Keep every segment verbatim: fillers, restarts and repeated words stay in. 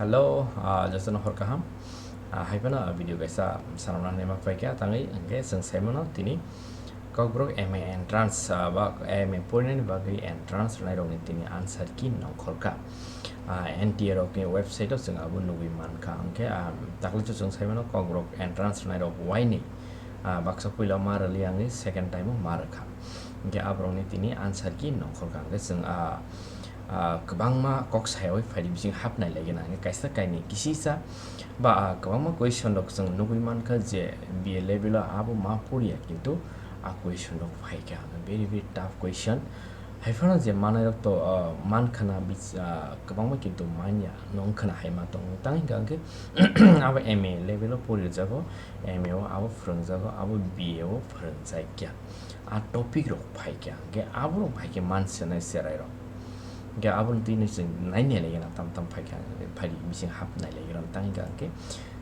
Hello, ah, jotono hor kaham. Ah, hai phano, ah, video kaisa sanamna hinwi ma phaikha, tangwi hwnkhe chwng saimano tini Kokborok M A entrance, ah, ba M A porinani bagwi entrance rwnairokni tini answer key nongkhorkha. Ah, N T A rokni website-o chwng abo nugwi mankha. Hwnkhe, ah, daklaiso chwng saimano Kokborok entrance rwnairok waini, ah, baksa puila ma rwliya wngwi second time-o ma rwkha. Hwnkhe aborokni tini answer key nongkhorkha. Hwnkhe chwng, ah, ah, kwbangma kok sayawi phaidi bising hapnai laigena. Hwnkhe kaisa kainwi kisisa ba, ah, kwbangma question rok chwng nugwi mankha je B A level-o abo ma poriya, kintu a question rok phaikha. Very, very tough question. Hai phano je manai rok to, ah, mankhana bis-, ah, kwbangma kintu manya nongkhana hai ma tongo. Tang hwnkha hwnkhe abo M A level-o pori rwjago, M A o abo phwrwngjago, abo B A o phwrwngjakya. A topic rok phaikha, hwnkhe aborok phaikhe mansenai cherairok. Hwnkhe aboni twi chwng nainai laigena tam tam phaikha, phaidi bising hapnai laigena tang hwnkha hwnkhe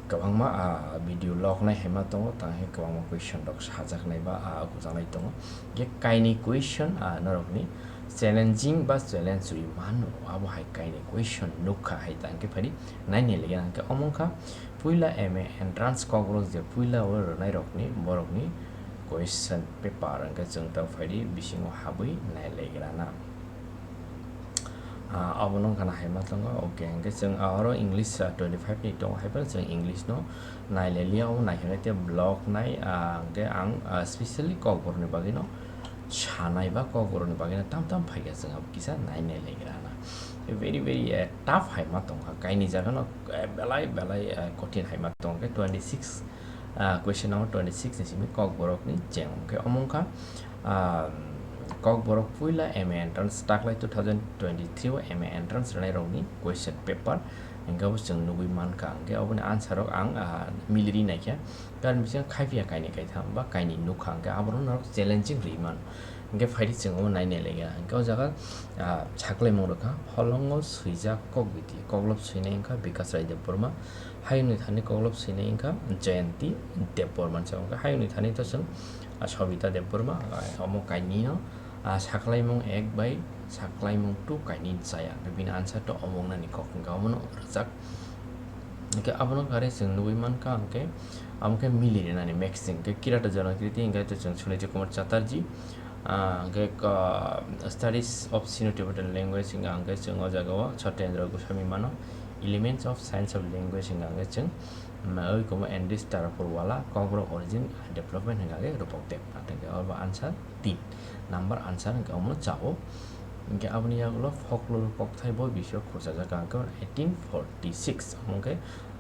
kwbangma, ah, video lognai hai ma tongo, tang hwnkhe kwbangma question rok sajaknai ba, ah, hujaknai tongo. Hwnkhe kainwi question, ah, norokni challenging ba challenge rwi mano, abo hai kainwi question nukha hai tang hwnkhe phaidi nainai laigena hwnkhe omo wngkha puila M A entrance Kokborok je puila o rwnairokni borokni question paper hwnkhe chwng tang phaidi bisingo habwi nai laigrana. Ah, abono wngkha na hai ma tongo. Okay, hwnkhe chwng, ah, oro English, ah, twenty five ni tongo, hai phano chwng English no nai le liya, omo nai hwnkhe tei block nai, ah, hwnkhe ang, ah, specially Kokborokni bagwi no sanai ba Kokborokni bagwi no tam tam phaikha chwng abo kisa nai nai laigrana. Very, very, eh, tough hai ma tongkha, kaini jaga no, eh, belai, belai, eh, kothin hai ma tongkha. Twenty six, ah, question number twenty six ni simi Kokborokni cheng hwnkhe omo wngkha, ah, Kokborok puila M A entrance taklai two thousand twenty three o M A entrance rwnairokni question paper hwnkhe abo chwng nugwi mankha, hwnkhe aboni answer rok ang, ah, miliri naikha, karon bising khaipiya kainwi kaitham ba kainwi nukha, hwnkhe aborok norok challenging rwi mano, hwnkhe phaidi chwng omo nainai laikha, hwnkhe o jaga, ah, saklaimung rwkha, holongo swijak kokbiti, koklop swinai wngkha Bikash Rai Debbarma, hayungni thani koklop swinai wngkha Jayanti Debbarma, hwnkhe hayungni thani to chwng, ah, Sobita Debbarma, ah, omo kainwino, ah, saklaimung ek bai saklaimung two kainwi chaya, hwnkhe bini answer to omo wngnani kok, hwnkhe omono rwjak. Hwnkhe abono kare chwng nugwi mankha, hwnkhe amo khe mili rinani mixing, hwnkhe Kirata Janakriti, hwnkhe to chwng Suniti Kumar Chatterjee, ah, hwnkhe, ah, Studies of Sino-Tibetan Language, hwnkhe, hwnkhe chwng o jaga o Satyendra Goswami mano, Elements of Science of Language, hwnkhe, hwnkhe chwng, mm, oi komo Andris Tarapurwala, Kokborok Origin and Development, hwnkhe, hwnkhe Rupak Deb, hwnkhe obo answer tin number answer hwnkhe omo chao. Hwnkhe aboni yagulo folklore kokthai boi bisio khurchajak, hwnkhe eighteen forty six, omo khe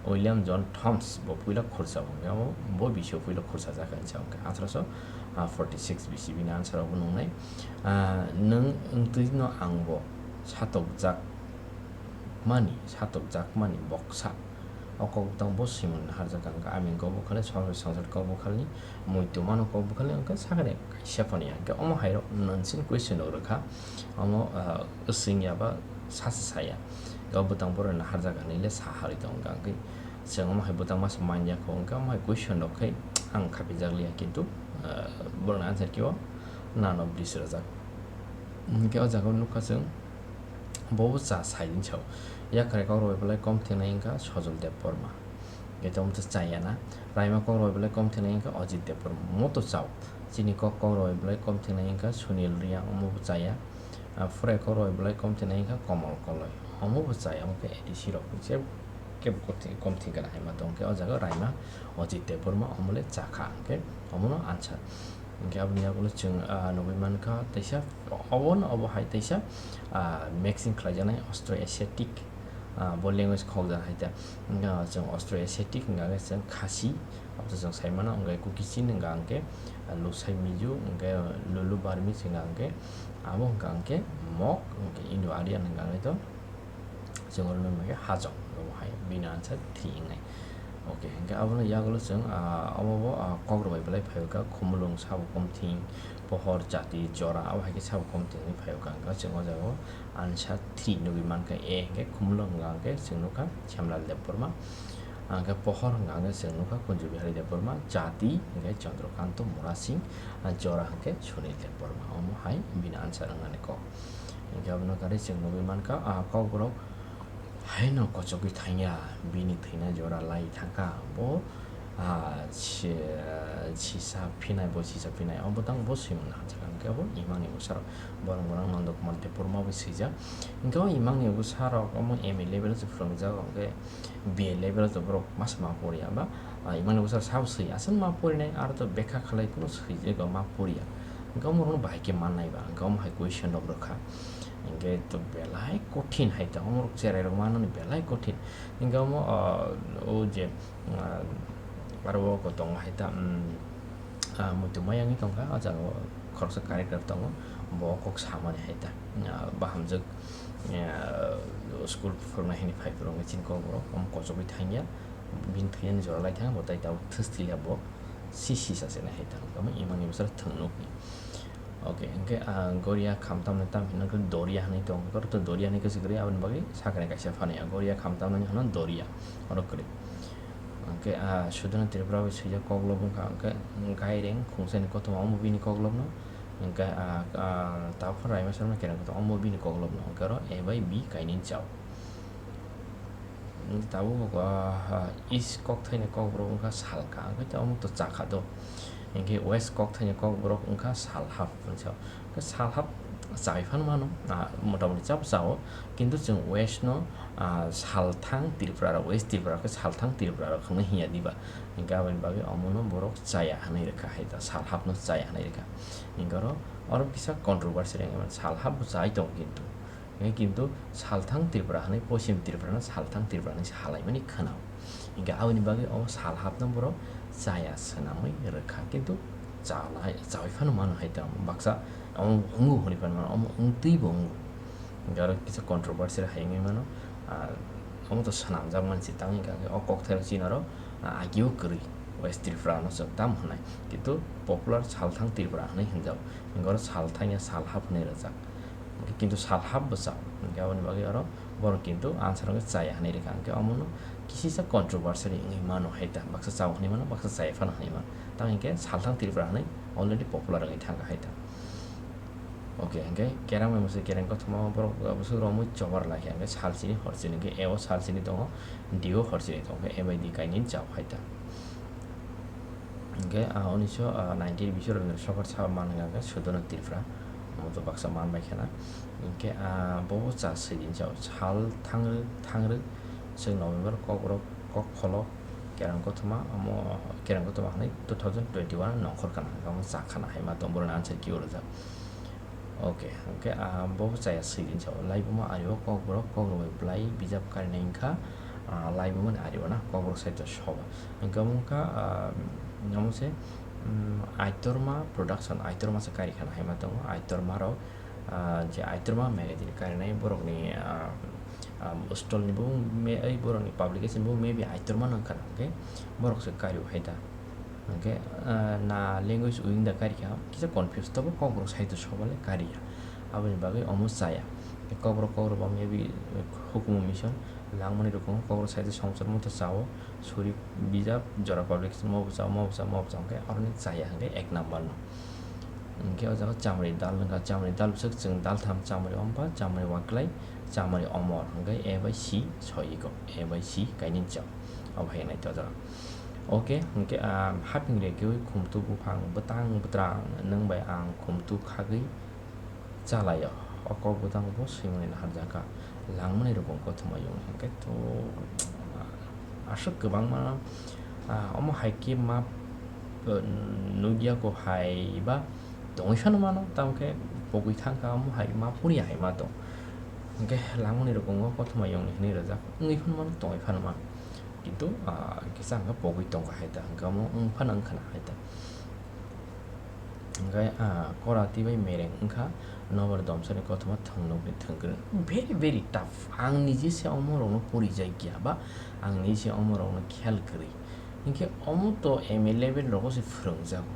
William John Thoms bo puila khurchao, hwnkhe amo bo bisio puila khurchajak hinwi sao, hwnkhe athroso forty six bisi bini answer obo nungnai. Ah, nwng wngtwino angbo satokjak mani, satokjak mani boksa. O kok bwtang bo swimung naharjak ang kha, ami kok bwkhali, songsa songsa kok bwkhalni, muitu mano kok bwkhali, hwnkhe sakani kaisa phani ya. Hwnkhe omo hai rok nonsense question rok rwkha, omo, ah, swngya ba sasa saya. O bwtang bohrok naharjak hinwi le sa harwi tongo, hwnkhe chwng omo hai bwtang masa manya kho, hwnkhe omo hai question rok khai ang khapijak liya, kintu, ah, borokni answer khe o none of this rwjak. Hwnkhe o jaga o nukha chwng, bo bo cha sai hinwi sao. Yakhrai kokrok bai belai kom thingnai wngkha Sojol Debbarma. Hwnkhe tamo chayana. Raima kokrok bai belai kom thingnai wngkha Ajit Debbarma. Omo to chao. Chini kok kokrok bai belai kom thingnai wngkha Sunil Reang, omo bo chaya. Ah, Phwrai kokrok bai belai kom thingnai wngkha Komol Koloi. Omo bo chaya, omo khe A D C rok se kebo kom thing-, kom thingkha hai ma tong khe o jaga Raima Ajit Debbarma omo le chakha hwnkhe omono answer. Hwnkhe aboni yagulo chwng, ah, nugwi mankha teisa obono obo hai teisa, ah, mixing khlaijaknai Austro-Asiatic, ah, bo language khokjak hai ta. Hwnkhe chwng Austro-Asiatic hwnkha khe chwng Khasi, abo chwng sai mano, hwnkhe Kuki-Chin hwnkha hwnkhe, ah, Lusai Mizo, hwnkhe Lulu Burmese hwnkha hwnkhe, abo hwnkha hwnkhe Mok, hwnkhe Indo-Aryan hwnkha hwnkhe to, chwng oro nukha khe Hajong, obo hai bini answer three wngnai. Okay, hwnkhe abono yagulo chwng, ah, omo bo, ah, kokrok bai belai phai kha, Khumulwng sabo kom thing, Pohor, Jati, Jora, abo hai khe sabo kom thing wngwi phai kha. Hwnkhe chwng o jaga o answer three nugwi mankha, A hwnkhe Khumulwng hwnkha hwnkhe chwng nukha Shyamlal Debbarma, hwnkhe Pohor hwnkha hwnkhe chwng nukha Kunju Bihari Debbarma, Jati hwnkhe Chandrakanta Murasing, ah, Jora hwnkhe Sunil Debbarma, omo hai bini answer wngnani kok. Hwnkhe abono kare chwng nugwi mankha, ah, kokborok Haino kochogwi thangya, bini thwina jora lai thangkha, bo, ah, si-, sisa phinai, bo sisa phinai, o bwtang bo swimung hamjakha, hwnkhe bo imangni bwsarok, borok borok Nanda Kumar Debbarma bai swijak, hwnkhe o imangni bwsarok omo M A level se phwrwngjak, hwnkhe B A level se borok masa ma poriya ba, ah, imangni bwsarok sabo swi aswk ma porinai, aro to bekha khlai kunu swijak ma poriya, hwnkhe omo rokno bahai khe mannai ba, hwnkhe omo hai question rok rwkha. Hingke to belai kothin hai ta, omorok cherai rok manani belai kothin. Hingke omo, ah, o je, ah, aro o tongo hai ta, um, ah, muitu mayangwi tongkha, o jaga o khoroksa character tongo, bo kok samani hai ta, ah, bahamjwk, ah, school phwrwngnai hwnwi phai phwrwngwi chini kok borok, omo kochogwi thangya, bini thwiyani jora lai thangya, bo tai tabuk thwsliya bo, si si sa se nai hai ta, omo imangni bwswk thwng nukni. Ok, hingke, ah, goria khamtamni tam hino khe doria hinui tongo. Oro to doria hinui khe se kwrwi, aboni bagwi sakani kaisa phano ya. Goria khamtamni hino doria, oro kwrwi. Hingke, ah, Sudhana Tripura bai swijak koklop wngkha, hingke gaireng khungsaini kothoma omo bini koklopno. Hingke, ah, ah, tabuk phano Raima Sharma kereng kothoma omo bini koklopno. Hingke oro A bai B kainwi chao. Tabuk, ah, ah, east kokthaini kokborok wngkha salka, hingke omo to chakha do. Hingke west kokthaini kokborok wngkha salhap hinwi sao. Hingke salhap chai phano mano, ah, motamoti chabo chao, kintu chwng west no, ah, salthang Tripura rok, west Tripura rok khe salthang Tripura rok hinwi hinya diba. Hingke aboni bagwi omono borok chaya hinwi rwkha hai ta, salhap no chaya hinwi rwkha. Hingke oro, oro kisa controversy rwngmani, salhap bo chai tongo kintu. Hingke kintu salthang Tripura hinwi, poschim Tripura no salthang Tripura hinwi salaimani khwnao. Hingke aboni bagwi o salhapno borok chaya swnamwi rwkha, kintu chalai, chawi phano mano hai tamo baksa omo wngo hwnwi phano mano, omo wngtwi bo wngo. Hingke aro kisa controversial hai wngwi mano, ah, omo to swnamjak mansi tang hingka khe o kokthai chini aro, ah, agio kwrwi West Tripura no chwng tamo hwnai, kintu popular salthang Tripura hinwi hwnjago, hingke oro salthang ya salhap hinwi rwjak. Hingke kintu salhap bo chao. Hingke aboni bagwi oro borok kintu answer wngkhe chaya hinwi rwkha. Hingke omono kisisa controversy wngwi mano hai ta. Baksa chao hinwi mano, baksa chaya phano hinwi mano. Tamo hingke salthang Tripura hinwi already popular wngwi thangkha hai ta. Ok, hingke kerang bai mwsai kereng kothoma borok bwswk romwi chobar lai khe hingke sal chini hor chini hingke A o sal chini tongo, D o hor chini tongo, hingke A bai D kainwi chao hai ta. Hingke, ah, unisho, ah, ninety-eight biso Rabindra Sagar sabo manwi hingke Sudhana Tripura, omo to baksa man bai khana. Hingke, ah, bo cha swi din chao, sal thang-, thangrwk, chwng November, kokborok, kok kholo, kerang kothoma, omo kerang kothoma hinwi two thousand twenty-one nongkhor kana, hingke omo cha khana hai ma tong, borokni answer key o rwjak. Ok, hingke, ah, bo chaya swi din chao. Laibuma ario kokborok, kokrok bai bwlai bijap karinai wngkha, ah, laibumani ario na, kokborok saitor soba. Hingke omo wngkha, ah, omo se, mm, Aitorma Production, Aitorma se kari khana hai ma tongo. Aitorma rok, ah, je Aitorma magazine karinai borokni, ah, ah, stall ni bo me-, ei borokni publication bo maybe Aitorma no wngkha na, hingke borok se kario hai ta. Hingke, ah, na language wing da kari kha, kisa confuse tobo kokborok saitor soba le kari ya. Aboni bagwi omo chaya. Kokborok, kokborok ba maybe hukumu mission langmani rwkong kokborok saitor songchar motha chao, suri bijap jora public mo bwchao, mo bwchao, mo bwchao hingke aroni chaya hingke ek number no. Hingke o jaga chamri dal wngkha, chamri dal bwswk chwng dal tham chamri ompa, chamri waklai, chamri omor hingke A bai C soi ego, A bai C kainwi chao. Obo hai nai to o jaga. Ok, hingke, ah, haping rekeui khumtu buphang bwtang bwtrang nwng bai ang khumtu khagwi chalaio. O kok bwtang bo swimani naharjakha. Langmani rwkong kothoma yung hingke to, ah, aswk kwbangma, ah, omo hai khe ma, ah, nukya ko hai ba tongwi phano mano, tamo khe pogwi thangkha omo hai ma phuri hai ma tong. Hingke langmani rwkong o kothoma yungni hinwi rwjak wngwi phano mano, tongwi phano mano. Kintu, ah, kisa hingke pogwi tongkha hai ta, hingke omo wng phano wngkha na hai ta. Hingke, ah, kora twi bai mereng wngkha, nokbar domsani kothoma thwngnokni thwngkwrwng. Very, very tough. Ang nije se omo rokno porijakya ba ang nije se omo rokno khel kwrwi. Hingke omo to M A level rogo se phwrwngjago.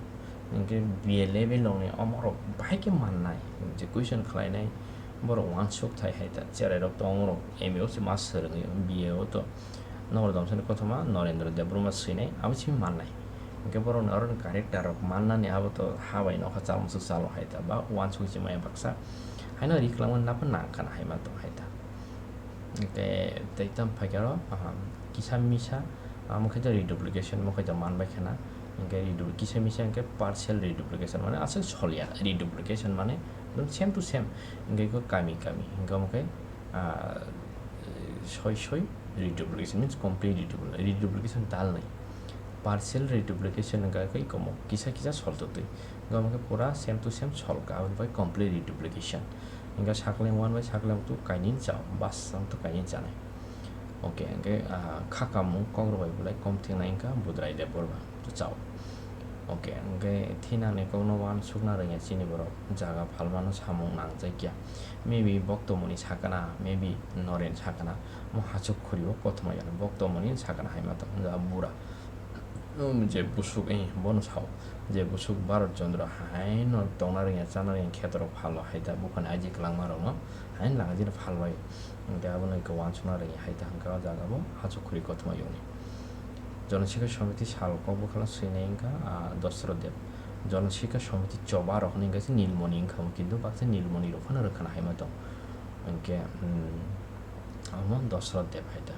Hingke B A level rokni omo rok bahai khe mannai. Je question khlainai borok uansuk thai hai ta. Cherai rok to omo rok M A o se ma swrwngwi, B A o to Nokbar domsani kothoma Norendra Debbarma swinai abo simi mannai. Hingke borokni oroni character rok mannani abo to ha bai nokha chal musuk chalo hai ta ba uansuk se maya baksa. Haino ri kwlangmani nangkha na hai ma tong hai ta. Hingke tei tam phaikhe aro, aha, kisa misa, amo khe to reduplication, mo khe to man bai khana. Hingke redu-, kisa misa hingke partial reduplication, mane aswk solya reduplication, mane ekdom same to same. Hingke ko kami kami, hingke amo khe, ah, soi soi reduplication, means complete redupli-, reduplication dal nai. Partial reduplication hingke khe komo kisa kisa sol totwi. Hingke amo khe pura same to same sol ka, aboni bai complete reduplication. Hingke sakling one bai sakling two kainwi chao, bas ang to kainwi chanai. Okay, hingke, ah, khakamung kokrok bai belai kom thingnai hingka Budrai Debbarma to chao. Okay, hingke thinani kokno uansukna rwngya chini borok, jaga phalmano samung nangjakya. Maybe Boktomoni sakana, maybe Noren sakana, mo hachuk khuri o kothoma yano Boktomoni sakana hai ma tong, ja bura. Um, je busuk, eh, bono sao, je busuk Bharat Chandra haino tongna rwngya, chana rwngya khetorok phalo hai ta, buphani aji kwlangma rokno haino langajino phalbai. Hingke abono hingke uansukna rwngya hai ta, hingke o jaga bo hachuk khuri kothoma yoni. Jonosiksha Samiti sal kok bwkhalo swinai hingka, ah, Dosrot Deb. Jonosiksha Samiti choba rok hwnwi hingka se Nilmoni wngkha, kintu baksa Nilmoni rok phano rwkhana hai ma tong. Hingke, hmm, Omo Dosrot Deb hai ta.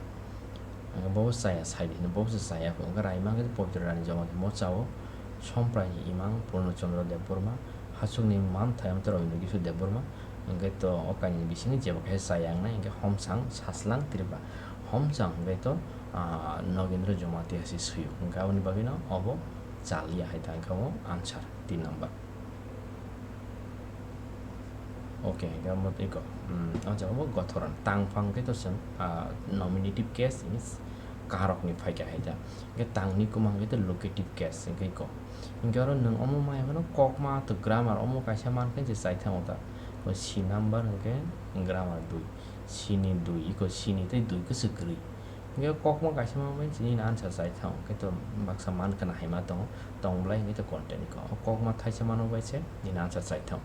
Ang bo chaya sai di, bo se chaya ko. Ang raima ke Pabitra Rani Joma ke mo chao. Somprai ni imang Purno Chandra Debbarma, hachukni man thayam to Rabindra Kishore Debbarma. Hingke to o kainwi bisingo jebo khe chaya ang nai, hingke Homsang Saslang Tripura. Homsang hingke to, ah, Nogendra Jamatia hai se suyo. Hingke aboni bagwi no obo chaliya hai ta, hingke omo answer tin number. Okay, hingke omo tei kok, hmm, o jaga bo gothoran. Tangphang khe to chwng, ah, nominative case, means karokni phaikha hai ta. Hingke tangni kwma hingke to locative case, hingke kok. Hingke oro nwng omo maya phano kokma to grammar omo kaisa mankhe je chaithango ta. O C number hingke grammar dui. C ni dui, iko C ni tei dui kwchwk kwrwi. Hingke kokma kaisa ma bai chini answer chaithang, hingke to baksa man khna hai ma tongo, tong bolai hingke to content ko. O kokma thaisa mano bai se nini answer chaithang.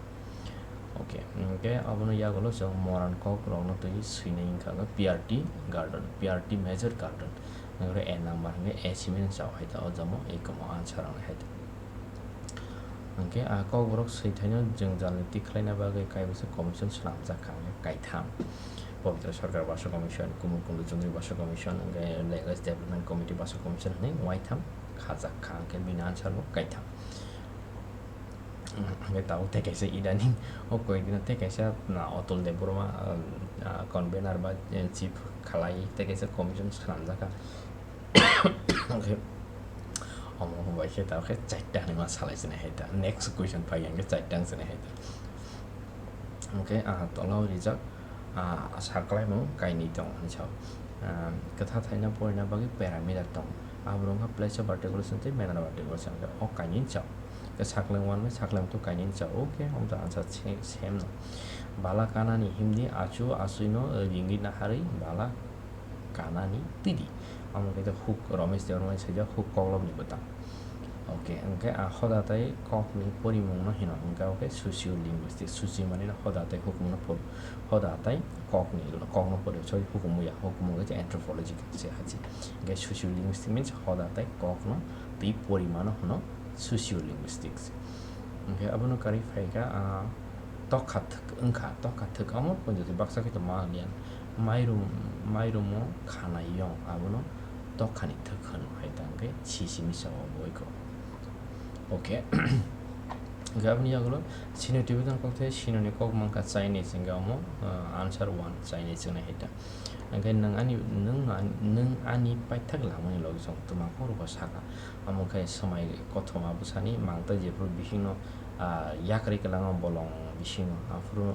Okay, hingke abono yagulo chwng moran kok rokno twi swinai wngkha khe P R T garden, P R T major garden. Hingke A number hingke A simi chao hai ta, o jamo ekomo answer rok hai ta. Hingke a kokborok swithaino jwngjalni tikhlaina bagwi kaibwsa commission swnamjak kha, hingke kaitham. Pabitra Sarkar Basa Commission, Kumar Kundu Chundri Basa Commission, hingke Language Development Committee Basa Commission hwnwi waitham khajak kha, hingke bini answer bo kaitham. Hingke tabuk tei kaisa idaning o koi dino tei kaisa, na, Atul Debbarma, ah, ah, convener ba, eh, chief khalai tei kaisa commission swnamjak kha. Hingke omo bai khe tabuk khe charta hinwi ma salai sini hai ta. Next question phai hingke charta wng sini hai ta. Hingke, ah, tola o rijak, ah, asa khlaimung kainwi tongo hinwi sao. Ah, kwtha thaina porina bagwi parameter tongo. Abo wngkha place of articulation tei manner of articulation. Hingke o kainwi sao. Hingke saklang one bai saklang two kainwi sao. Okay, omo to answer se-, same no. Bala kanani himdi achu aswino ringwi naharwi bala kanani tidi. Omo khe hook, Romesh Debbarma swijak hook koklopni bwtang. Okay, hingke a hoda tei kokni porimungno hino, hingke omo khe socio linguistic, socio mani no hoda tei hukumu no por-, hoda tei kokni, kokno pori, sorry, hukumu ya, hukumu khe anthropology se hachi. Hingke socio linguistic means hoda tei kokno tei porimano hino socio linguistics. Hingke abono karwi phaikha, ah, tokha thwk wngkha, tokha thwk omo pon jotoni baksa khe to ma lian. Mairum, mairumo khanai yong abono tokhani thwk hwn hai ta hingke sisimi sao boiko. Okay. Hingke aboni yagulo sino Tibetan kok tei sinoni kok mankha Chinese hingke omo, ah, answer one Chinese hwnwi hai ta. Hingke nwng ani, nwng an-, nwng ani paithak lamani logi chwng twma kok rwkha saka. Amo khe swmai kothoma bwsani mangtwi jephuru bisingno, ah, yakarwi kwlangma bolong bisingo. Aphuru,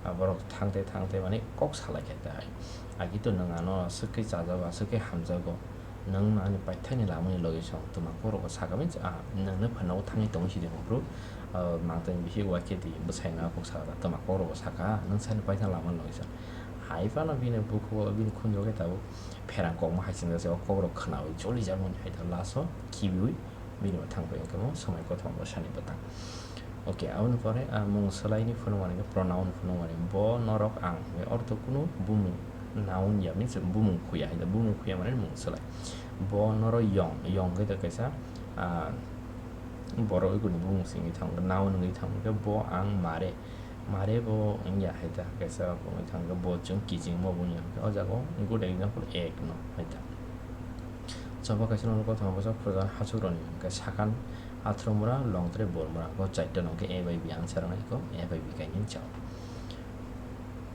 ah, borok thangte thangte mani kok salai khe ta hai. Agi to nwng ano aswk khe chajago, aswk khe hamjago. Nwng no ani paithakni lamani logi chwng twma kok rwkha saka means, ah, nwngno phano thangwi tongwi sidi hwnphuru, ah, mangtwi bisi uaikhe di bwsai no kok saka twma kok rwkha saka nwng sani paithak lamani logi chwng. Hai phano bini bukhugo bini khunjugo khe tabuk pherang kokma hai swngjak se o kokrok khnaui cholijakmani hai ta last o khibiui bini bo thangpai hwnkhe mo swmai kothoma bwsani bwtang. Okay, aboni pore, ah, mung swlaini phunukmani khe pronoun phunukmani. Bo, norok, ang hwnkhe ortho kunu bumung, noun ya means bumung khuya hai ta, bumung khuya mane mung swlai. Bo, norok, yong, yong khe ta kaisa, ah, borok wngwi kunu bumung se wngwi thango, noun wngwi thango. Hwnkhe bo, ang, mare, Mare bo wngya hai ta, kaisa wngwi thangkhe bo chwng kiching bo wngya. O jaga o good example ek no hai ta. Choba kaisa no kothoma bwsa khurjan hachukro ni hwnkhe sakan athro mura, longtre bor mura. Bo chaita no hwnkhe A by B answer wngnai kho, A by B kainwi chao.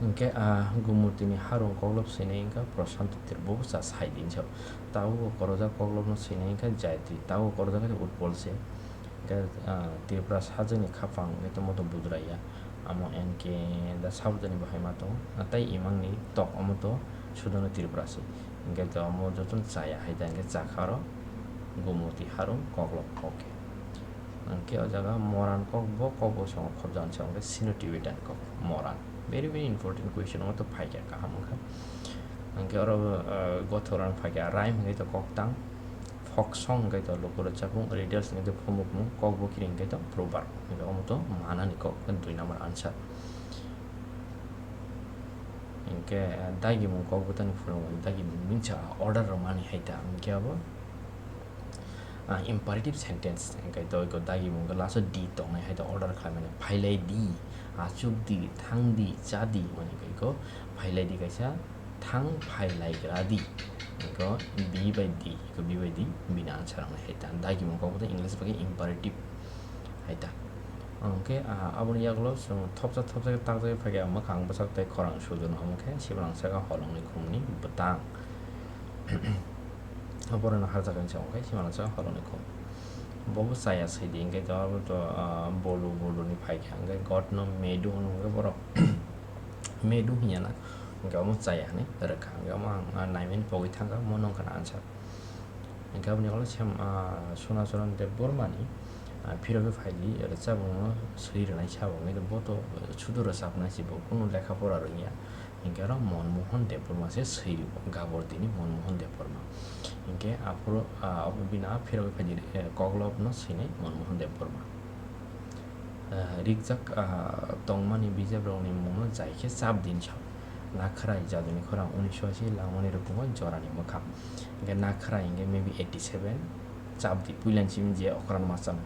Hwnkhe a Gumutini harung koklop swinai wngkha Prashanto Tir, bo bwsa sai din chao. Tabuk bo korojak koklop no swinai wngkha Jayatri, tabuk korojak khe Utpol se. Hwnkhe, ah, Tripura sajwkni khapang hwnkhe tongmo to Budraiya, amo N K da Sabudani bo hai ma tongo, ah, tei imangni tok omo to Sudono Tripura se. Hwnkhe to omo jotono chaya hai da, hwnkhe chakha oro Gumuti harung koklop, okay. Hwnkhe o jaga Moran kok bo, kok bo songo khobjagani se, hwnkhe Sino-Tibetan kok Moran. Very, very important question, omo to phaikha kaham wngkha. Hwnkhe oro, ah, gothorang phaikha, rhyme hwnkhe to koktang, folk song hwnkhe to lukurok chapung, riddles hwnkhe to phumukmung, kok bokiri hwnkhe to proverb. Hwnkhe omo to manani kok, dui number answer. Hwnkhe, ah, dagimung kok bwtani phunukmani dagimung means, ah, order rwmani hai ta, hwnkhe abo, ah, imperative sentence, hwnkhe to eko dagimung khe last o di tongnai hai ta order khlaimani, phailai di, achuk di, thang di, cha di, hwnmani khe eko phailai di kaisa thang phai lai gra di. Eko B by D, eko B by D, bini answer ang hai ta. Dagimung kok bwtang English bai khe imperative hai ta. Hwnkhe, ah, aboni yagulo chwng thopsa thopsa khe takjagwi phaikha mwkhang bwsak tei khorang sujuno, hwnkhe simalangsa khe holongni khumni bwtang. Borokno harjakani se hwnkhe simalangsa holongni khum. Bobo chaya sidi hwnkhe to, abo to, ah, bolu boluni phaikha hwnkhe godno medu hwnkhe borok medu hinya na. Hwnkhe omo chaya hinwi rwkha. Hwnkhe omo ang, ah, naimani pogwi thangkha, omo nungkha na answer. Hwnkhe aboni ulo sem, ah, Suna Charan Debbarmani, ah, phirogwi phaidi rwchapmungno swi rwnai sabo, hwnkhe bo to sudu rwchapnai se bo, kunu lekha pora rwngya. Hwnkhe oro Monmohan Debbarma se swi rwo, Gabor dini Monmohan Debbarma. Hwnkhe aphuru, ah, abo bini a phirogwi phaidi, eh, koklopno swinai Monmohan Debbarma. Ah, rikjak, ah, tongmani bijabrokni mungno jai khe chap din sao. Nakhrai, Jaduni Khorang unisho ashi, Langmani Rukungma, Jorani Mwkhang. Hwnkhe Nakhrai hwnkhe maybe eighty seven, chap di, puilani simi je okran ma chanai.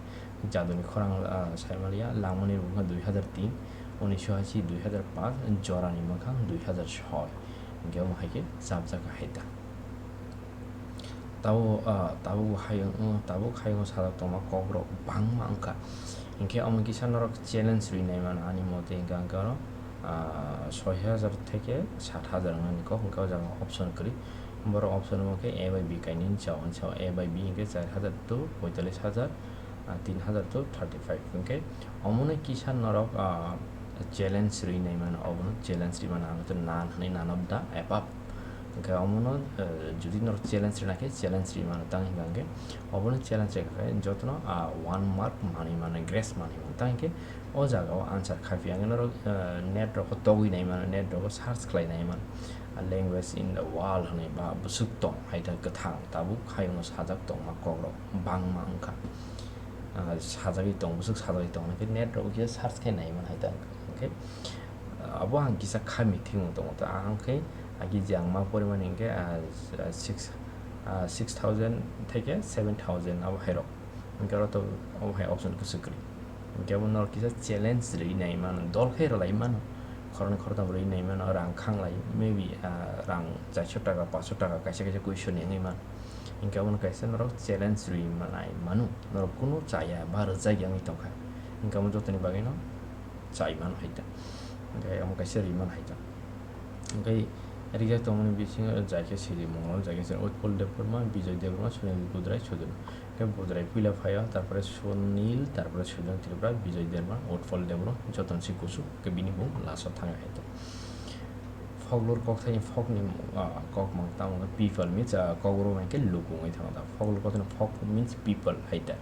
Jaduni Khorang, ah, Saimaliya, Langmani Rukungma dui hazar tin, unisho ashi, dui hazar paanch, Jorani Mwkhang dui hazar soi. Hwnkhe omo hai khe chapjak hai ta. Tabuk, ah, tabuk hayung, oh, tabuk hayungo sajak tongma kokrok bangma wngkha. Hinkhe omo kisa norok challenge rwi naimano ani mote hinkhe ang khe oro, ah, soi hajar theke sat hajar wngnani kok, hinkhe o jaga option kwrwi. Borok option wngkhe A by B kainwi chao, chao A by B hinkhe char hajar to poitallis hajar, ah, tin hajar to thirty five. Hinkhe omono kisa norok, ah, challenge rwi naimano, obono challenge rwi mano ang khe nan hwnwi none of the above. Hwnkhe omono, eh, jodi norok challenge rwna khe challenge rwi mano, tang hwnka hwnkhe obono challenge rwkha khe jotono, ah, one mark manwi mano, grace manwi mano, tang hwnkhe o jaga o answer khai phiya hwnkhe norok, eh, net rok o togwi nai mano, net rok o search khlai nai mano, ah, language in the world hwnwi ba bwswk tong hai ta kwthang tabuk hayungno sajak tongma kokrok bangma wngkha. Ah, sajagwi tong, bwswk sajagwi tong hwnkhe net rok o kisa search khai nai mano hai ta hwnkhe. Abo ang kisa kha meeting tongo, to ang khe agi je ang ma porimani hinkhe, ah, six, ah, six thousand theke seven thousand abo hai rok. Hinkhe oro to abo hai option kwchwk kwrwi. Hinkhe abo norok kisa challenge rwi nai mano, dol khe rwlai mano, khoroknwi khoroktham rwi nai mano, rang khanglai, maybe, ah, rang chairso taka, paanchso taka kaisa kaisa question wngwi mano. Hinkhe abono kaisa norok challenge rwi nai mano, norok kunu chaya ba rwjak ya wngwi tongkha, hinkhe abo jotoni bagwino chai mano hai ta. Hinkhe omo kaisa ri mano hai ta. Hinkhe rijak tongmani bisingo jai khe siri mungno, jai khe siri Utpol Debbarma, Bijoy Debbarma, Sunil Budrai, Sudhir. Hinkhe Budrai puila phaio, tarpore Sunil, tarpore Sudhir Tripura, Bijoy Debbarma, Utpol Debbarma, jotono se kuchuk, hinkhe bini mung last o thangwi hai ta. Folklore kokthaini folkni, ah, kokmang tamo khe people means, ah, kokborok hai khe luku wngwi thango ta. Folklore kokthaini folk means people hai ta.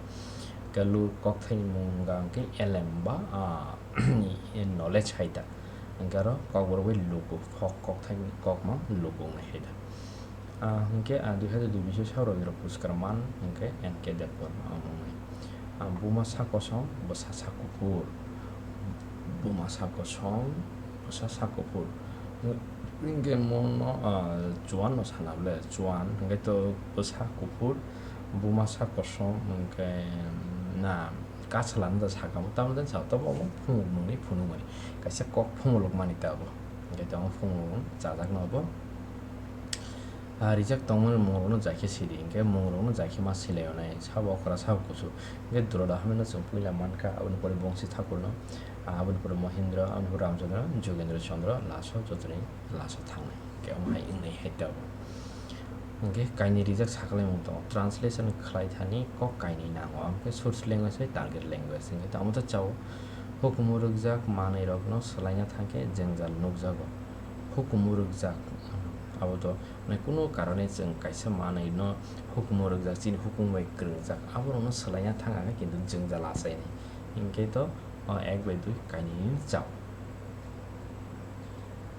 Hinkhe lu kokthaini mung wngkha hinkhe elem ba, ah, knowledge hai ta. Hinkhe aro kokborok bai luku, folk kokthaini kokmang luku wngnai hai ta. Ah, hinkhe, ah, dui hazar dui bish o saurok ni rok puskar man hinkhe N K Debbarma amo wngnai. Ah, buma sa kosom, bwsa sa kuphur. Buma sa kosom, bwsa sa kuphur. Hinkhe mono, ah, chuan no sana ble, chuan hinkhe to bwsa kuphur, buma sa kosom hinkhe na, Kasalano da sakamo, tamoni jani sao, tobo omo phumukmungni phunukmani, kaisa kok phumulukmani ta obo. Hingke tamo phumulukmung chajakno obo. Ah, rijak tongmani mungrokno jai khe sidi, hingke mungrokno jai khe ma silaio nai, sabo okra, sabo kusu. Hingke Duroda hamino chwng puila mankha, aboni pore Bongsi Thakurno, ah, aboni pore Mohindra, aboni pore Ramchandra, Jogendra Chandra, laso jotoni laso thangnai. Hingke omo hai wngnai hai tabuk. Hingke kainwi rijak sakhlaimung tongo. Translation khlai thani kok kainwi nango, amo khe source language bai target language. Hingke tamo ta chao, hukumu rwkjak manwirokno swlaina thangkhe jwngjal nukjago. Hukumu rwkjak, abo to, mane, kunu karone chwng kaisa manwino hukumu rwkjak, chini hukumu bai kwrwngjak, aborokno swlaina thang khe kintu jwngjal achainai. Hingke to, o ek bai dui kainwi chao.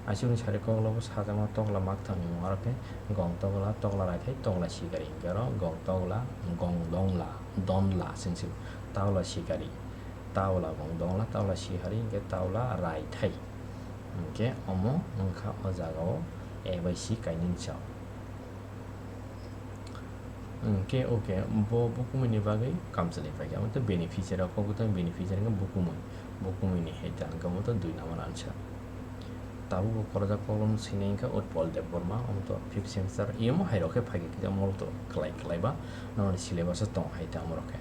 Aswkni sari koklobo sajakma tokla makthamni mung aro khe gong tokla, tokla raithai, tokla sikari, hingke aro gong tokla, gong dongla, donla, singsi taula sikari, taula gong dongla, taula sikari, hingke taula raithai. Hingke omo wngkha o jagao A bai C kainwi chao. Hingke, okay, bo bukumuni bagwi kamchwlwi paikha. Amo tei beneficiary rok, kok bwtang beneficiary wngkha bukumui. Bukumuni hai ta, hingke omo to dui number answer. Tabuk bo korojak koklopno swinai wngkha Utpal Debbarma, omo to fifth semester, iyamo hai rok khe phaikha, kisa mol to kwlai kwlai ba, noroni syllabus o tong hai ta omo rok khe.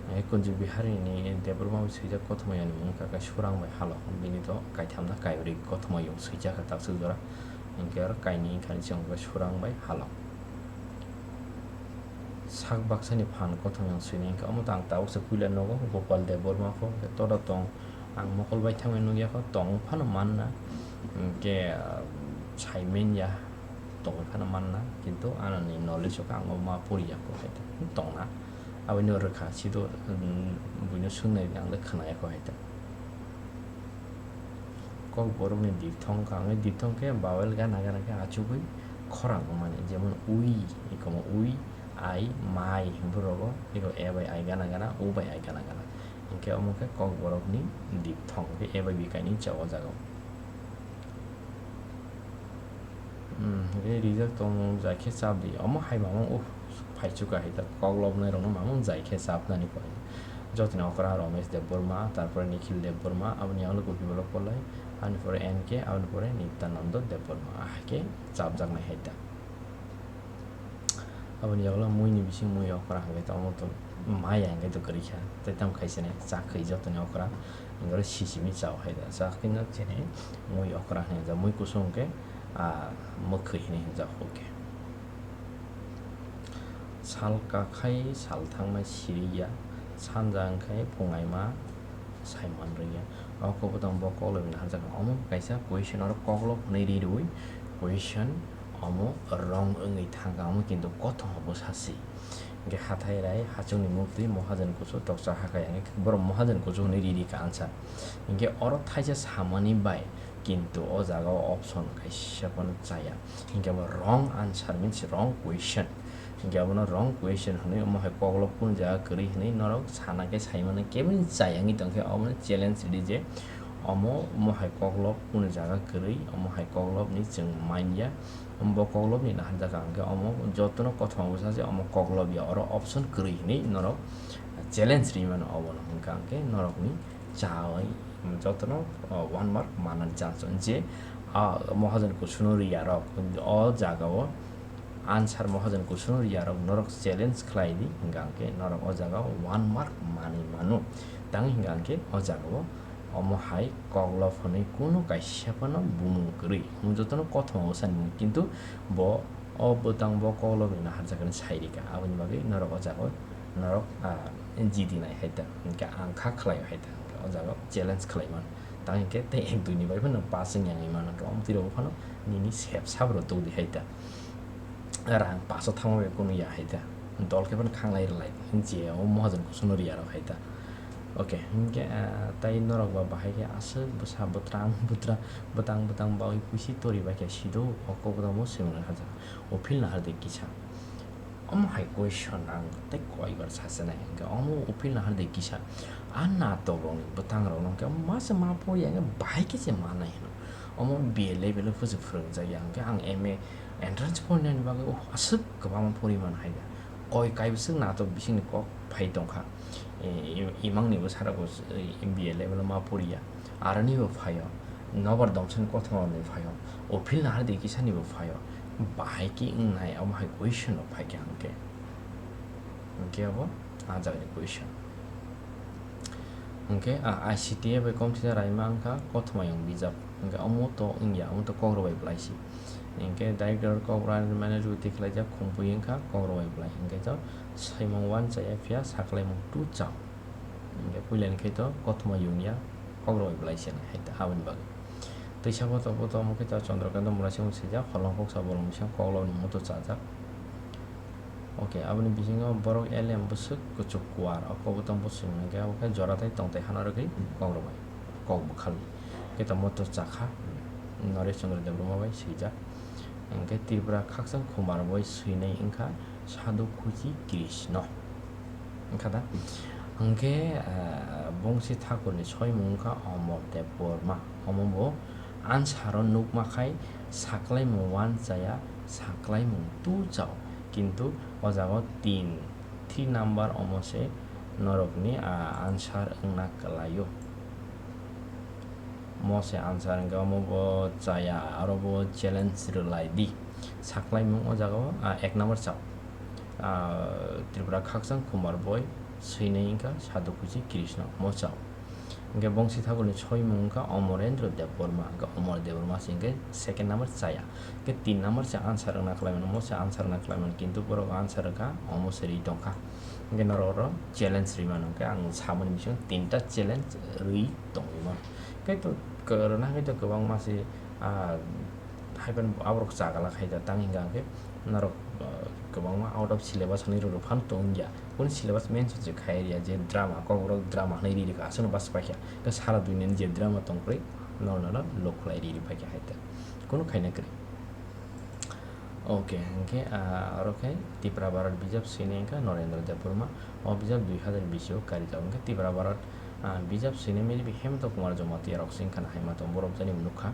Hingke Kunju Biharini Debbarma bai swijak kothoma yani mung wngkha khe Surang bai Halok, bini to kaithamna kaibrwi kothoma yung swijak kha taksuk jora. Hingke aro kainwi wngkha ni chwng khe Surang bai Halok. Sak baksani phan kothoma yang swinai wngkha. Omo to ang tabuksa puila nogo Gopal Debbarma pho, hingke toda tong. Ang mokol bai thangwi nukya kho, tong phano manna. Hingke, ah, sai manya, tongwi phano manna. Kintu anoni knowledge o khe ang ma poriya kho hai ta. Tongna. Aboni rwkha, sido, mm, buino swngnai ang le khwnaya kho hai ta. Kokborokni diphthong wngkha, hwnwi diphthong khe vowel gana gana khe achugwi khorang wngmani, jemon ui, ikomo ui, ai, mai, hwnwi rogo, iko e bai ai gana gana, u bai ai gana gana. Hinkhe omo khe kokborokni diphthong, hinkhe e bai B kainwi cha o jaga o. Hmm, hinkhe rijak tongmung jai khe chap di. Omo hai mamung, uh, phaichukha hai ta, kok lobnai rokno mamung jai khe chapnani pore. Jotoni okra Romesh Debbarma, tarpore Nikhil Debbarma, aboni yago Gopi Bolok Kolai, aboni pore N K, aboni pore Nityananda Debbarma, ah, hai khe chapjaknai hai ta. Aboni yago muini bising mui okra hingke tongmo to maya hingke to kwrwi kha, tei tamo khaisa ni chakhwi jotoni okra hingke oro sisimi chao hai ta, chakhwi no chini mui okra hinwi jak, mui kusung hingke, ah, mwkhwi hinwi hinjak hwnkhe. Sal kakhai sal thangma siriya, sanja wngkhai phungaima saiman rwya. O kok bwtang bo koklopni naharjak, omo kaisa question, oro koklob hwnwi ri rwui question omo wrong wngwi thangkha, omo kintu kothoma bwsa se. Hinkhe hathai rai hachungni muktwi mohajon kuchuk toksa hakhai, hinkhe borok mohajon kuchuk hwnwi ri rikha answer. Hinkhe oro thaisa samani bai kintu o jaga o option kaisa phano chaya. Hinkhe bo wrong answer means wrong question. Hinkhe abono wrong question hwnwi, omo hai koklob kunu jaga kwrwi hwnwi norok sana khe sai mano, keboni chayangwi tongkhe omono challenge ridi je omo, omo hai koklob kunu jaga kwrwi, omo hai koklobni chwng manya, bo koklobni naharjak ang khe omo jotono kothoma bwsa se omo koklob ya, oro option kwrwi hwnwi norok challenge rwi mano, obono hwnka ang khe norokni chawi jotono, o, one mark manani chance on je, a, mohajon kusuno riyarok o jagao answer mohajon kusuno riyarok norok challenge khlai di, hwnka ang khe norok o jagao one mark manwi mano. Tang hwnka ang khe o jagao omo hai koklob hwnwi kunu kaisa phano bumung kwrwi, omo jotono kothoma bwsani mung, kintu bo o bwtang bo koklobni naharjakani sai rikha, aboni bagwi norok o jagao norok, ah, jidinai hai ta, hinkhe ang kha khlaio hai ta, hinkhe o jaga challenge khlai mano. Tang hinkhe tei ek dui ni bai phano pass wng yang mano, hinkhe omo twi rok phano nini sep sap rok tongdi hai ta. Rang pass o thangma bai kunu ya hai ta. Dol khe phano khanglai rwlai, je o mohajon kusuno riya rok hai ta. Okay, hinkhe, ah, tai norok ba bahai khe aswk bwsa bwtrang bwtra, bwtang bwtang bawi puisi tori bai khe sido o kok bwtang bo swimung nai kha jaga. O field nahar de kisa. Omo hai question ang tei koibar sachinai, hinkhe omo o field nahar de kisa. A natok rokni bwtang rokno hinkhe omo ma se ma poriya hinkhe bahai khe se manai hino. Omo B A level o phuju phwrwngjakya hinkhe ang M A entrance porinani bagwi, oh, aswk kwbangma poriman hai da. koi kaibwswk natok bisingni kok phai tongkha. I-, i-, imangnibo sara bo, i-, B A level o ma poriya. Aronibo phaio. Nobar Domsani kothoma rokni phaio. Ophil Nahardi kisanibo phaio. Bahai ki wngnai omo hai question rok phaikha hwnkhe. Hwnkhe abo ah jagani question. Hwnkhe ah I C T A bai komthisa raima wngkha kothoma yung bijap. Hwnkhe omo to wngya, omo to kokrok bai bwlaisi. Hwnkhe director kokrok manage wngwi tikhlaijak khumpui wngkha kokrok bai bwlai. Hwnkhe to saimung uanchaya phiya saklaimung tuchao. Hwnkhe puilani khe to kothoma yungya kokrok bai bwlaisi hai ta aboni bagwi. Twisa boto boto omo khe to Chandrakanta Murasingha swijak holong kok sa bolong bising koklopni muitu chajak. Ok, aboni bisingo borok elem bwswk kuchuk kuar, o kobotong bwswk hwnkhe abo khe jora tei tongthai hano rwgwi kok rwbai, kok bwkhalwi. Khe tamo to chakha, Noresh Chandra Debbarma bai swijak. Hwnkhe Tripura khakchang khumar bai swinai wngkha Sadhu Khuchi Krishna. Wngkha da? Hwnkhe, ah, Bongsi Thakurni soimung wngkha Omor Debbarma. Omo bo answer o nukma khai saklaimung uanchaya, saklaimung tuchao. Kintu o jaga o tin, three number omo se norokni, ah, answer wngna kwlaio. Mo se answer hwnkhe omo bo chaya, aro bo challenge rwlai di. Saklaimung o jaga o, ah, ek number chao. Ah, Tripura khakchang khumar boi swinai wngkha Sadhu Khuchi Krishna, mo chao. Hwnkhe Bongsi Thakurni soimung wngkha Omorendra Debbarma, hwnkhe Omor Debbarma se hwnkhe second number chaya. Hwnkhe tin number se answer wngna khlai mano, mo se answer wngna khlai mano, kintu borok answer wngkha omo se ri tongkha. Hwnkhe norok oro challenge ri mano, hwnkhe ang samani bisingo tinta challenge ri tongwi mano. Hwnkhe to kwrwna hwnkhe to kwbangma se, ah, haiphano aborok chagala khai da, tang hingka hwnkhe norok, ah, kwbangma out of syllabus hinwi rwrw phano tongya. Kunu syllabus mention se khai rwya je drama, kokborok drama hinwi ri rwkha, aswkno bas paikha. Hwnkhe sara duniani je drama tongphri, norok norok look khlai ri ri paikha hai ta. Kunu khaina kwrwi. Ok, hwnkhe, ah, oro khe Tipra Bharat bijap swinai wngkha Norendra Debbarma. O bijap dui hazar bish o karijak. Hwnkhe Tipra Bharat, ah, bijap swinai mili bi Hemanta Kumar Jamatia rok se wngkha na hai ma tong borok jani nukha.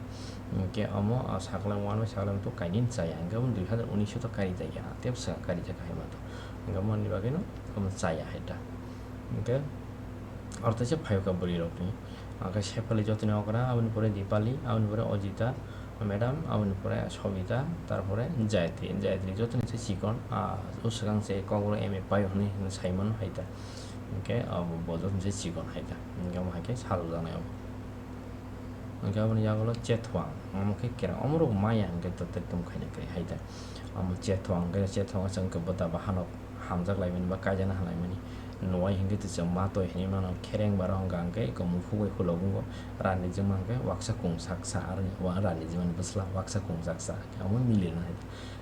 Hwnkhe omo, ah, saklang one bai saklang two kainwi chaya. Hwnkhe omo dui hazar unis o to karijakya. Tei bwswk karijak hai ma tong. Hwnkhe omo ni bagwi no omo chaya hai ta. Hwnkhe oro teisa phaiyokha bwrwi rokni. Hwnkhe Shefali Jotoni okra, aboni pore Dipali, aboni pore Ojita, madam, aboni pore Sobita, tarpore Jayatri. Jayatri jotoni se chikon, ah, o swkang se kokborok M A paio hinwi, hinwi sai mano hai ta. Hwnkhe abo bo jotoni se chikon hai ta. Hwnkhe omo hai khe sajokjaknai abo. Hwnkhe aboni yagulo Chethuang, omo khe kereng. Omorok maya hwnkhe to tei tong khaina kwrwi hai ta. Omo Chethuang, hwnkhe Chethuang chwng khe bwta bahanok hamjak laimani ba kaijana laimani. Nuwai hwnkhe twi chwng matwi hinwi mano, khereng baro hwnkha hwnkhe eko muphuk bai khulok wngo, rani jwma hwnkhe waksa kung saksa, aroni wa-, rani jwmani bwsla waksa kung saksa, omo mili rwnai.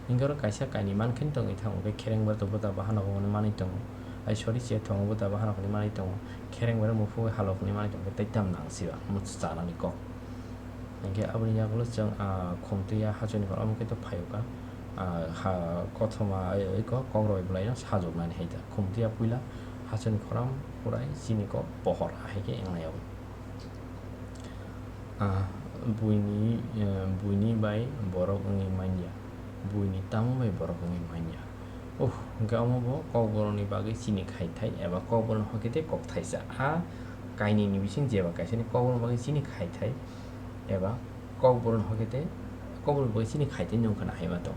Hwnkhe oro kaisa kainwi mankhe tongwi thango, hwnkhe khereng bai to bwta bahanok hwnwi manwi tongo, ai sorry, Chethuang bwta bahanok hwnwi manwi tongo, khereng bai muphuk bai halok hwnwi manwi tongkhe tei tam nang siba, omo chanani kok. Hwnkhe aboni yagulo chwng, ah, Khumtwiya hachwkni khorang omo khe to phaiyokha. Ah, ha, kothoma, ai, ai, ko-, kokrok bai bwlaino sajoknani hai ta. Khumtwiya puila hachwkni khorang purai chini kok pohor ahai khe wngnai abo. Ah, buini, eh, buini bai borok wngwi manya. Buini tamo bai borok wngwi manya. Uh, hwnkhe omo bo kokborokni bagwi chini khaithai eba kokborokni hokhe tei kokthaisa. A kainwini bising jeba kaisani kokborokni bagwi chini khaithai eba kokborokni hokhe tei kokborokni bagwi chini khaithai nung khwna hai ma tong.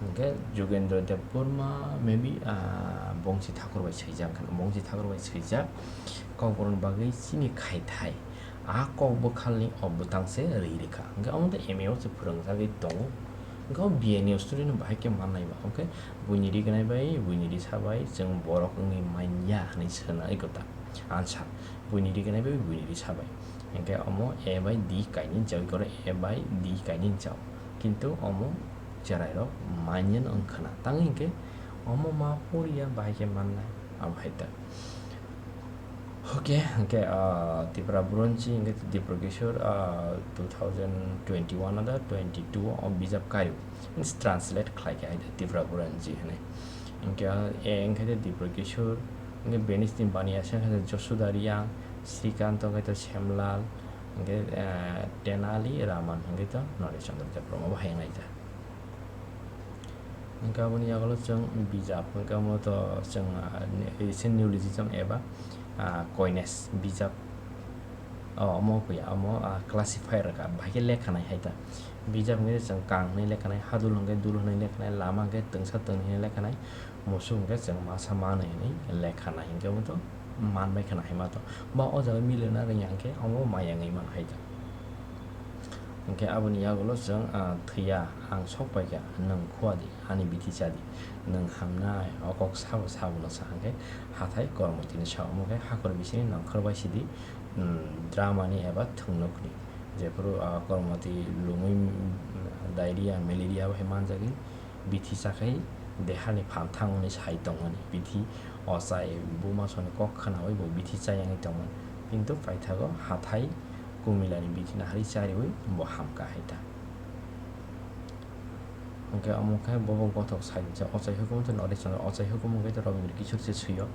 Hwnkhe Jugendra Debbarma maybe, ah, Bongsi Thakur bai swijak khwna. Bongsi Thakur bai swijak kokborokni bagwi chini khaithai. A kok bwkhalni o bwtang se ri rikha. Hwnkhe omo tei M A o se phwrwngjagwi tongo. Hwnkhe o B A ni student no bahai khe mannai ba. Hwnkhe buini rignai bai, buini risa bai, chwng borok wngwi manya hinwi swnai kota. Answer. Buini rignai bai, buini risa bai. Hwnkhe omo A bai D kainwi chawi koro, A bai D kainwi chao. Kintu omo cherai rok manya no wngkhwna. Tang hwnkhe omo ma poriya bahai khe mannai. Abo hai ta. Oke, hwnkhe, ah, Tripura Buronji, hwnkhe Dipra Kishore, ah, two thousand twenty-one ada twenty-two o bijap kario. Means translate khlai khe hai Tripura Buronji hwnwi. Hwnkhe, ah, A hwnkhe Dipra Kishore, hwnkhe Venice ni baniya se hwnkhe Josuda Reang, Srikanto hwnkhe Shyamlal, hwnkhe, ah, Tenali Raman hwnkhe Noresh Chandra Debbarma bo hai wngnai ta. Hwnkhe aboni yagulo chwng bijap, hwnkhe omo to chwng, ah, ni-, ese neologism eba, ah, coinage bijap. O, omo kuya, omo, ah, classifier rwkha, bahai khe lekha nai hai ta. Bijap hwnkhe chwng kang hwnwi lekha nai, hadul hwnkhe dul hwnwi lekha nai, lama hwnkhe twngsa twngwi hwnwi lekha nai, musuk hwnkhe chwng masa manwi hwnwi lekha nai, hwnkhe omo to man bai kha nai hai ma to. Ba o jaga mili na rwngya hwnkhe omo maya wngwi man hai ta. Hwnkhe aboni yagulo chwng, ah, thwiya, ang sok paikha, nwng khua di, ani bithi cha di, nwng hamnai, o kok sabo sabo no sa hwnkhe hathai Kormotini sa, omo khe hakor bisini nongkhor bai sidi, um, dramani eba thwngnokni, jephuru, ah, Kormoti lungwi, um, diarrhea, malaria bai manjagwi, bithi chakhai deharni phan thangmani sai tongmani, bithi ochai buma soni kok khnaui bo bithi chayangwi tongmani, kintu paithago hathai kumilani bithi nahari chariui bo hamkha hai ta. Hwnkhe omo khe bobo gothok sai khe ochai hukumu to Noresh Chandra, ochai hukumu khe to Rabindra Kishore se swiyo,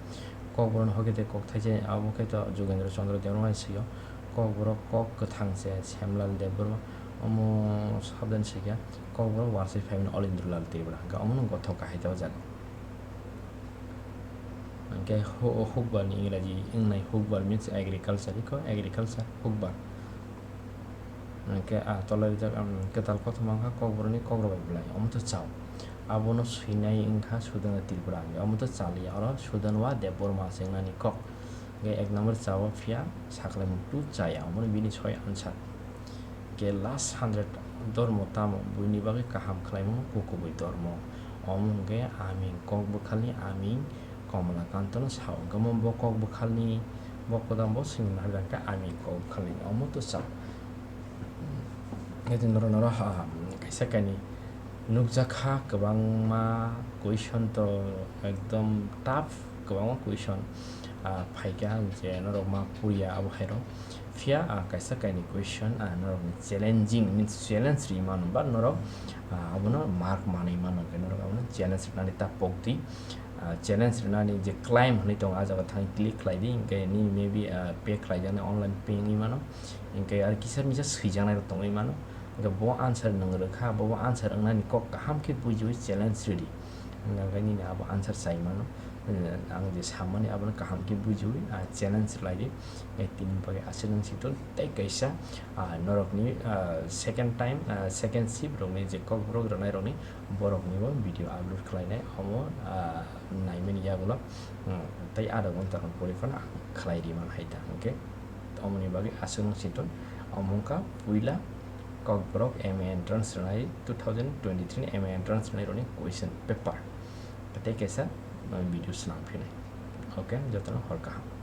kokborok hokhe tei kok thaise abo khe to Jogendra Chandra Debbarma se swiyo, kokborok kok kwthang se Shyamlal Debbarma, omo sabjani swiya. Kokborok wansai phaimani Olendra Lal Tripura, hwnkhe omono gothok kahai ta o jaga. Hwnkhe hu-, hukbar ni Engraji wngnai, hukbar means agriculture, iko agriculture hukbar. Hwnkhe a tolai rijak, um, kwtal kothoma wngkha kokborokni kokrok bai belai, omo to chao. Abono swinai wngkha Sudana Tripura, hwnkhe omo to chaliya, oro Sudan wa Debbarma se wngnani kok. Hwnkhe ek number chao phiya saklai muktu chaya, omono bini soi answer. Hwnkhe last hundred dormo tamo buini bagwi kaham khlaimano kukubui dormo. Omo hwnkhe aming kok bwkhalni aming Komla Kantono sao. Hwnkhe omo bo kok bwkhalni, bo kwdang bo swngna narwkha aming kok bwkhalni, omo to sao. Hwnkhe norok, norok, ha, kaisa kainwi nukjakha kwbangma question to ekdom tough kwbangma question, ah, phaikha je norok ma puriya abo hairok. Phiya, ah, kaisa kainwi question, ah, norokni challenging means challenge ri mano ba norok, ah, abono mark manwi mano hwnkhe norok abono challenge rwnani ta pokdi. Ah, challenge rwnani je claim hwnwi tongo, ah jaga thangwi click khlai di, hwnkhe nini maybe, ah, pay khlaijaknai, online pay wngwi mano, hwnkhe aro kisa misa swijaknairok tongwi mano. Hwnkhe bo answer nwng rwkha, bo, bo answer wngnani kok kaham khe bujiui challenge rwdi. Hwnkhe nini abo answer chai mano. Eh, ang je samani abono kaham khe bujiui, ah, challenge rwlai di. Eh, tini bagwi aswk nwng siton tei kaisa, ah, norokni, ah, second time, ah, second shift rokni je kokborok rwnairokni boroknibo video upload khlainai omo, ah, naimani yagulo, hmm, tei adha ghonta rok pore phano ang khlai ri man hai ta. Hwnkhe omoni bagwi aswk nwng siton omo wngkha puila Kokborok M A entrance rwnai, two thousand twenty-three ni M A entrance rwnairokni question paper. Tei kaisa, uh, video swnam phinai. Okay, jotono hor kaham.